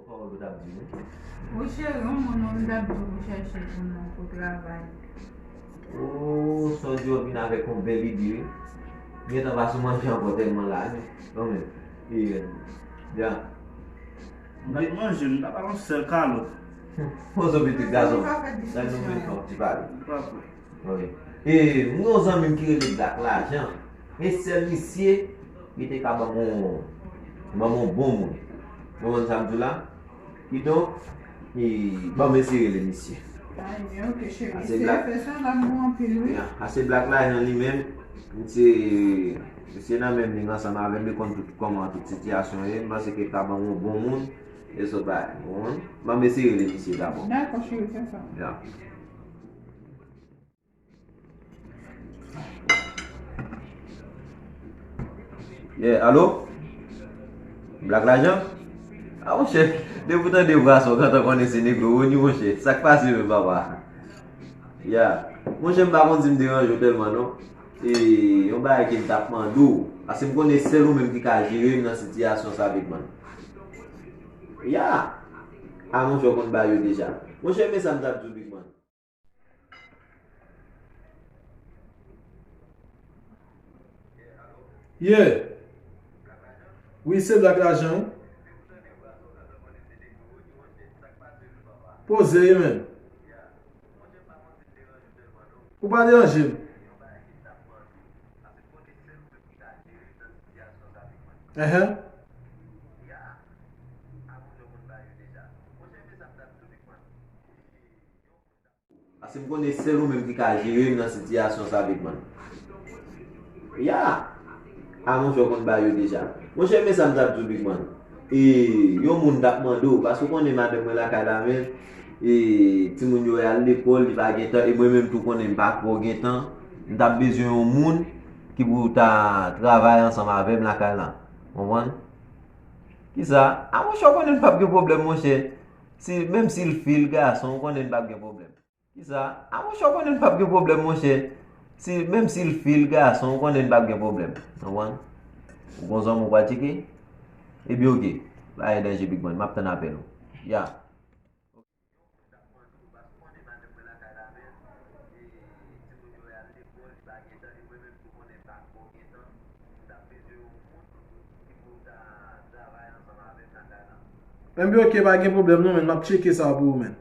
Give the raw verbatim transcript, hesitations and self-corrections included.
Pawòl ou t ap di, wi. Wi, cheri, yon moun, wi, m t ap di w pou chèche pou nou, pou travay. O, sa w di w vin avèk yon bèl ide, wi. Gentan pa sou manje ankò tèlman la, wi. Kanmenm. E, ya. M t ap manje, m t ap al yon sèl kalòt. Poze w pitit gason. Sa nou vin fè yon ti pale. Pa vre. Wi. E, m gen yon zanmi m ki rele Black Lajan. E sèl misye, li te ka ban m yon, ban m yon bon moun. Ou konprann sa m di w la? Kidonk, e, ban m eseye rele misye. Ay, ok, cheri. Ase Black. Fè sa, l ap bon anpil, wi. Ya, ase Black Lajan li menm, misye, misye nan menm lig ansanm avè m, li konn tout kòman tout sitiyasyon ye, m panse ke l ka ban m yon bon moun, e sot bay. Ou konprann? Ban m eseye rele misye dabò. Dakò, cheri, fè sa. Ya. Yeah, alo? Black Lajan? A, monchè, depi w tande vwa sa, w gentan konnen se negro ou ni, monchè. Sa k pase menm, papa? Ya. Monchè, m pa konn si m deranje w tèlman, non. E yon bagay ke m t ap mande w, paske m konnen sèl ou menm ki ka jere m nan sitiyasyon sa, Big Man. Ya. A, monchè, w konn bagay yo deja. Monchè, men sa m t ap di w, Big Man. Yeah. Wi, se Black Lajan, wi. Poze, wi, menm. Ou pa deranje m. Enhen. Paske m konnen sèl ou menm ki ka jere m nan sitiyasyon sa, Big Man. Ya! A, monchè, w konn bagay yo deja. Monchè, men sa m t ap di w, Big Man. E yon moun t ap mande w, paske w konnen madanm mwen lakay la menm, e timoun yo al lekòl, li pa gen tan, e mwen menm tou konnen m pa twò gen tan. M t ap bezwen yon moun ki pou ta travay ansanm avè m lakay la. Konprann? Kisa? A, monchè, w konnen n p ap gen pwoblèm, monchè. Si, menm si l fi, l gason, w konnen n p ap gen pwoblèm. Kisa? A, monchè, w konnen n p ap gen pwoblèm, monchè. Si, menm si l fi, l gason, w konnen n p ap gen pwoblèm. Konprann? Ou gon zanmi w pral tcheke? Ebyen, oke. Pa gen danje, Big Man. M ap tann apèl ou. Ya. Enben, oke, pa gen pwoblèm non, men m ap tcheke sa pou ou, men.